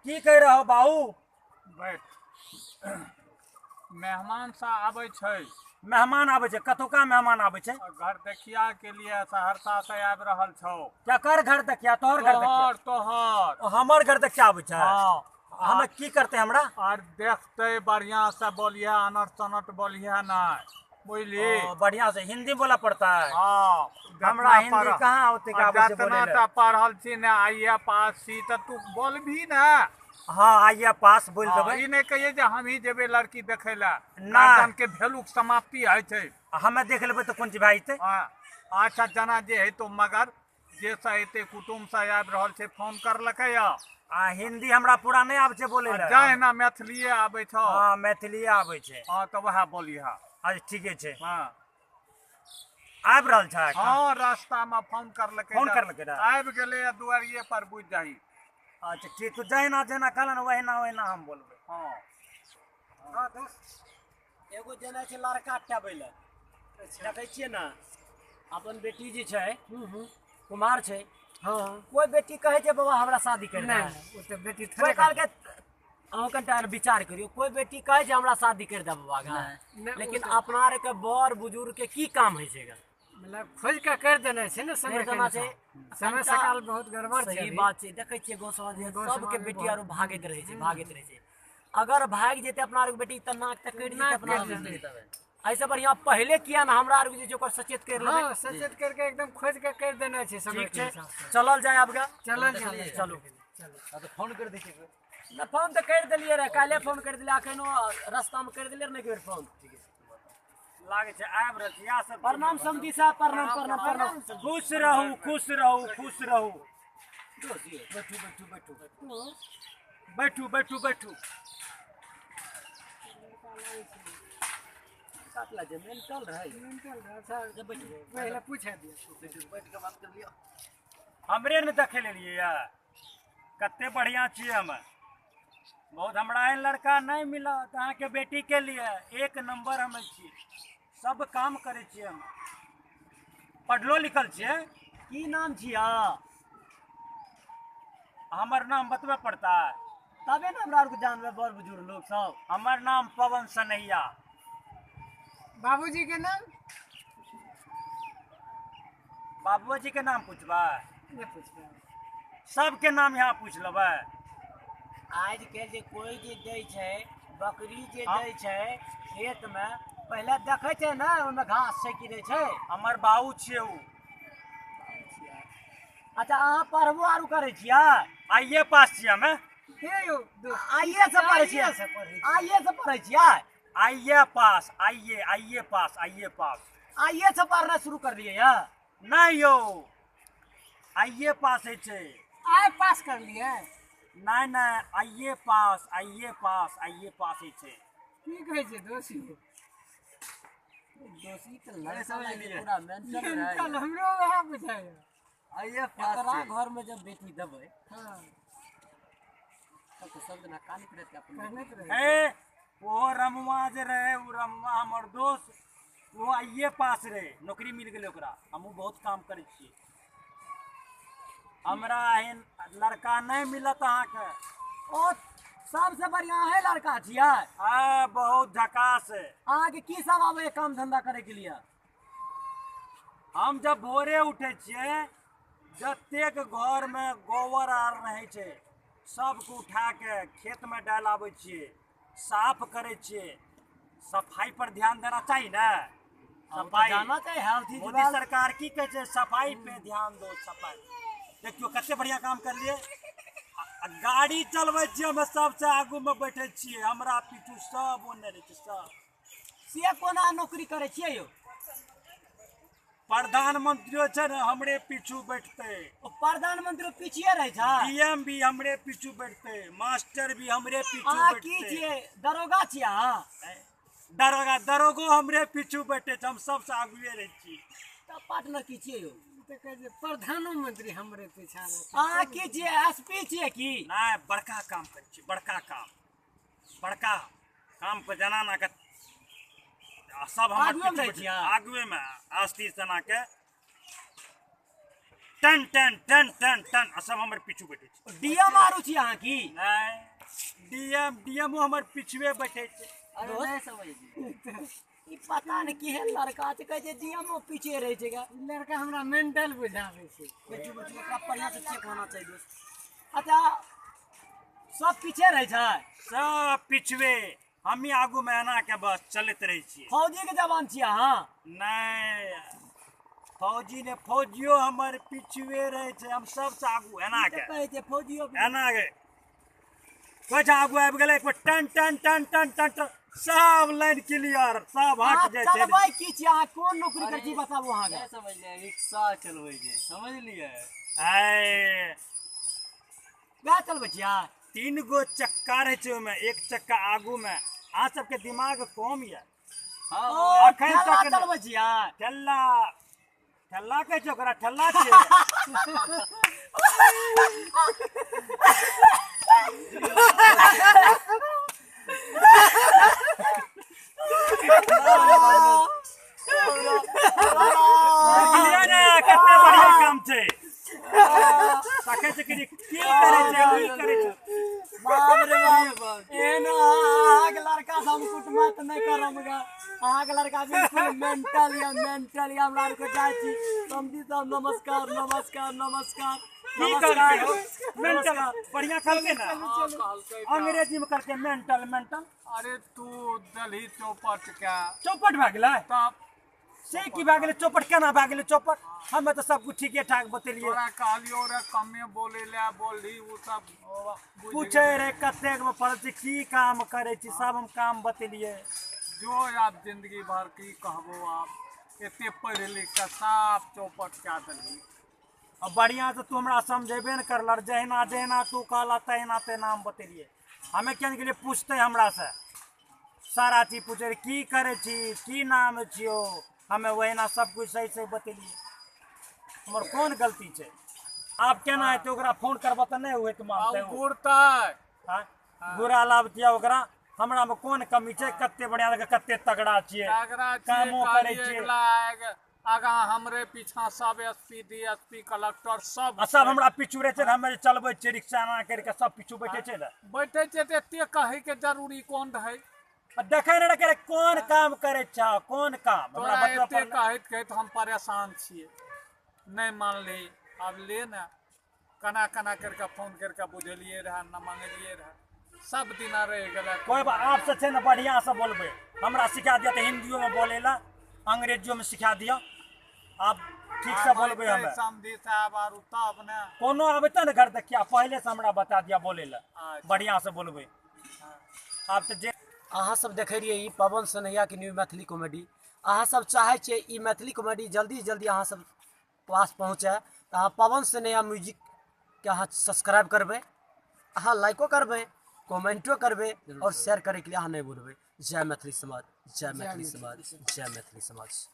की कहि रहो बाबू? बैठ। मेहमान सा आबै छै। मेहमान आबै छै? कतौका मेहमान आबै छै? घर देखिया के लिए सहरसा से आबि रहल छौ। केकर घर देखिया? तोहर घर देखिया? तोहर तोहर। हमर घर देखिया आबै छै? हँ। हमे की करते हमरा? आर देखते बढ़िया से बोलिए, अनट सनट बोलिए नहीं, बुझली? बढ़िया से हिंदी बोला पड़ता है। हाँ। हमरा हिंदी कहाँ होते का आबै छै बोले जितना ले? टा पढ़ल छी ने, आइए पास छी तऽ तू बोलबी ने। हाँ, आइए पास बोल हाँ, देबै। ई नहि कहिए जे हम ही जेबै लड़की देखै लए। नहि। गर्दन के वैल्यू के समाप्ति होइ छै। हमे देख लेबै तऽ कोन चीज भए जेतै। हाँ, अच्छा जना जे हेतौ, मगर जे से हेतै कुटुम्ब से आबि रहल छै, फोन करलकै या। आ हिंदी हमरा पूरा नहि आबै छै बोले लए। जाय ना, मैथिलीए आबै छौ। हाँ, मैथिलीए आबै छै। हाँ, तऽ वएह बोलिहा। अच्छा, ठीके छै। हाँ। आबि रहल छै? हाँ, रास्ता में फोन करलकै। फोन तऽ करलकै रहए? आबि गेलै या दुआरिये पर, बुझि जाही। अच्छा ठीक, तू जहिना जहिना कहला ने वहिना वहिना हम बोलबै। हाँ। हाँ दोस्त, एगो जेना छै लड़का टेबै लए, देखै छियै ने, अपन बेटी जे छै कुमार छै। हाँ। कोइ बेटी कहै छै बाबा हमरा शादी करि दे? नहि, ओ तऽ बेटी कोइ थोड़े कहलकै। अहूँ कनिटा विचार करियौ, कोइ बेटी कहै छै हमरा शादी करि दे बाबा गा? नहि, ओ लेकिन तऽ- अपना आरके बड़ बुजुर्ग के की काम होइ छै गा? मतलब खोजि कऽ करि देने छै ने समय करि के देना छै। अनुसार। समय कनिटा सकाल बहुत गड़बड़ छै सही अभी। बात छै। देखै छियै गाँव समाज में गाँव सबके समाजमे बेटी बहुत- आरो भागैत रहै छै, भागैत रहै छै। अगर भागि जेतै अपना आरके बेटी तऽ नाक तऽ कटि जेतै नाक अपना कटि आरके। जेतै। एहिसँ बढ़िआँ पहिले किया ने हमरा आरके जे छै ओकर सचेत करि लेबै। हाँ, सचेत करके एकदम खोजि कऽ करि देने छै समय ठीक के छै। हिसाब से। चलल जाय आब गा। चलल जाय। चलू। चलू। फोन कर दै छियै। ना, फोन तऽ करि देलियै रहे, काल्हे फोन करि देलियै, अखनो रास्तामे करि देलियै रहे ने एक बेर फोन। लागै छै आबि रहल छै इएह सब। प्रणाम समधी साहब, प्रणाम प्रणाम प्रणाम। खुश रहू, खुश रहू, खुश रहू। बैठू बैठू बैठू। बैठू बैठू बैठू। काटला जे मेंटल रहै। मेंटल रहै, अच्छा, पहिले पूछे दियौ। हमरे ने देखे लेलियै या? कते बढ़िया छियै हम बहुत। हमरा एहन लड़का नहि मिलत अहाँके बेटी के लिए। एक नंबर हम छियै, सब काम करै छियै हम, पढ़लो लिखल छियै। की नाम छियै? हमर नाम बतबे पड़ता है? तबे ने हमरा आरके जानबै बड़ बुजुर्ग लोग सब। हमर नाम पवन सनैया। बाबूजी के नाम? बाबूजी के नाम पूछबै? नहि पूछबै। सबके नाम यहाँ पूछ लेबै। आज के जे कोइ जे दै छै बकरी जे हाँ। दै छै खेतमे, पहिले देखै छै ने ओहिमे घास छै कि नहि छै। हमर बाबू छियै उ। अच्छा, अहाँ पढ़बो आरू करै छियै? आइए पास छियै हमे। हे यौ दोस्त, आइए से पढ़ै छियै? आइए से पढ़ै छियै। आइए से पढ़ै छियै? आइए पास, आइए, आइए पास, आइए पास। आइए से पढ़ना शुरू कर दिए या? नहि यौ, आइए पास होइ छै। आइ पास कर लिए? नहि नहि, आइए पास, आइए पास, आइए पास होइ छै। की कहै छै दोस्त यौ? दोषी तऽ लड़का लागे पूरा मेंटल रहै। मेंटल, हमरो वएह बुझाइए। आइए पास एकरा छै। घर में जब बेटी देबै हाँ। तब तऽ सब दिना कान पड़त अपन। कहने तऽ रहै। ए ओ रमुआ जे रहे, ओ रमुआ हमर दोस्त, ओ आइए पास रहे, नौकरी मिल गेलै ओकरा। हमहूँ बहुत काम करै छियै। हमरा एहन लड़का नहि मिलत अहाँके। ओ सबसे बढ़िया है लड़का छियै। आ बहुत झकास है। अहाँके की सब आबै काम धंधा करे के लिए? हम जब भोरे उठै छियै, जतेक घरमे गोबर आर रहै छै सबके उठा के खेतमे डालि आबै छियै, साफ करै छियै। सफाई पर ध्यान देना चाही ने, सफाई। जाना चाही हेल्थ is Modi wealth. सरकार की कहै छै? सफाई पे ध्यान दो, सफाई। देखियौ कते बढ़िया काम करलियै। आ गाड़ी चलबै छियै हम, सबसे आगूमे बैठै छियै, हमरा पीछू सब ओने रहै छै सब। से कोना नौकरी करै छियै यौ? प्रधानमंत्रियो छै ने, हमरे पीछू बैठतै। ओ प्रधानमंत्री पीछे रहै छै? डीएम भी हमरे पीछू बैठतै, मास्टर भी हमरे पीछू अहाँ की बैठतै। छियै, दरोगा छियै अहाँ? दरोगा, दरोगो हमरे पीछू बैठे छै, हम सबसे आगुए रहै छी। तब पार्टनर की छियै यौ? तऽ कहै छै प्रधानोमंत्री हमरे पीछा रहतै। अहाँ की छियै, एसपी छियै की? नहि, बड़का काम करै छी, बड़का काम, बड़का काम के जनाना के आ सब हमर आगुएमे पीछू रहै बैठे। छियै? आगुएमे आस्ती सेना के। टन टन टन टन टन आ सब हमर पीछू बैठे छै। डीएम आरू छी अहाँ की? नहि, डीएम डीएमओ हमर पिछुए बैठे छै। अरे नहीं समझलियै। ई पता नहि केहन लड़का छै, कहै छै डीएमओ पीछे रहै छै। लड़का हमरा मेंटल बुझाबै छै। बैठू बैठू, एकरा बढ़िआँ से चेक होना चाहिए दोस्त। अच्छा सब पीछे रहै छै? सब पिछुए, हमही आगू में एना के बस चलैत रहै छियै। फौजी के जवान छियै अहाँ? नहि, फौजी ने, फौजियो हमर पिछुए रहै छै, हम सबसँ आगू एना के। कहै छै फौजियो एना के कहै छै आगू आबि गेलै, एक बेर टन टन टन टन टन टन सब लाइन क्लियर, सब हट जाइ छै। चलबै की छियै अहाँ? कोन नौकरी करै छी बताबू अहाँके? नहीं समझलियै, रिक्शा चलबै छै, समझलियै? आय वएह चलबै छियै? 3 गो चक्का रहै छै ओहिमे, एक चक्का आगू में। अहाँ सबके दिमाग कम यऽ। अखन तक चलबै छियै? ठेला, ठेला कहै छै ओकरा, ठेला छै। देखलियै ने कते बढ़िया काम छै। तकै छै कि की करै छै, की करै छै। बाप रे बाप, एहन अहाँके लड़का से हम कुटमैत नहि करब गे। अहाँके लड़का बिल्कुल मेंटल या मेंटल या। हमरा आरके जाइ छी समझी साहब, नमस्कार नमस्कार नमस्कार। की करबै मेंटल? बढ़िया कहलकै ने, अंग्रेजी में कहलकै मेंटल मेंटल। अरे तू दलही चौपट के। चौपट भए गेलै तब से की भए गेलै? चौपट केना भए गेलै चौपट? हमे तऽ सब कुछ ठीके ठाक बतेलियै। तोरा कहलियो रे कमे बोले ले, बोलही उ सब पूछे रे कतेक में पढ़ल छी, की काम करै छी, सब हम काम बतेलियै। जो आब जिंदगी भर की कहबो, आब एते पढ़ि लिख के साफ चौपट कए देलही। आ बढ़िया से तू हमरा समझेबे ने करलह, जहिना जहिना तू कहला तहिना तहिना हम बतेलियै। हमे केहन गेलियै पूछते हमरा से, सारा चीज पूछे रहे की करै छी, की नाम छियौ, हमे वहिना सब कुछ सही सही बतेलियै। हमर कोन गलती छै? आब केना हेतै? ओकरा फोन करबऽ तऽ नहि होइत मानतै। घुरतै, घुरा लाबतियै ओकरा। हमरा में कोन कमी छै? कते बढ़िया लगे, कते तगड़ा छियै, कामो करै छियै। आगा हमरे पीछा सब एसपी डीएसपी कलेक्टर सब सब हमरा पीछू रहै छै। हमे चलबै छियै रिक्शा एना करि के सब पीछू बैठे छै ने, बैठे छै तऽ एते कहै के जरूरी कोन रहै? देखै नहि रहे कोन काम करै छौ, कोन काम। हमरा एते कहैत कहैत हम परेशान छियै। नहि मानली, आब ले ने केना केना करिके फोन करिके बुझेलियै रहए, न मंगेलियै रहए, सब दिना रहि गेलै। कोइ बात आपसे छै ने, बढ़िया से बोलबै। हमरा सिखा दिअ तऽ हिन्दियोमे बोलै लए, अंग्रेजियोमे सिखा दिअ। आप ठीक से बोलबै हमे। समधी साहब आरू तब ने कोनो आबे ने घर देखिया, पहिले से हमरा बता दिअ बोलै लए, बढ़िया से बोलबै। आब तऽ जे अहाँ सब देखै रहियै ई पवन सनैयाके न्यू मैथिली कॉमेडी। अहाँ सब चाहै छियै ई मैथिली कॉमेडी जल्दी जल्दी अहाँ सब पास पहुँचै तऽ अहाँ पवन सनैया म्यूजिकके अहाँ सब्सक्राइब करबै, अहाँ लाइको करबै, कमेंटो करबै और शेयर करैके लिए अहाँ नहि भूलबै। जय मैथिली समाज, जय मैथिली समाज, जय मैथिली समाज।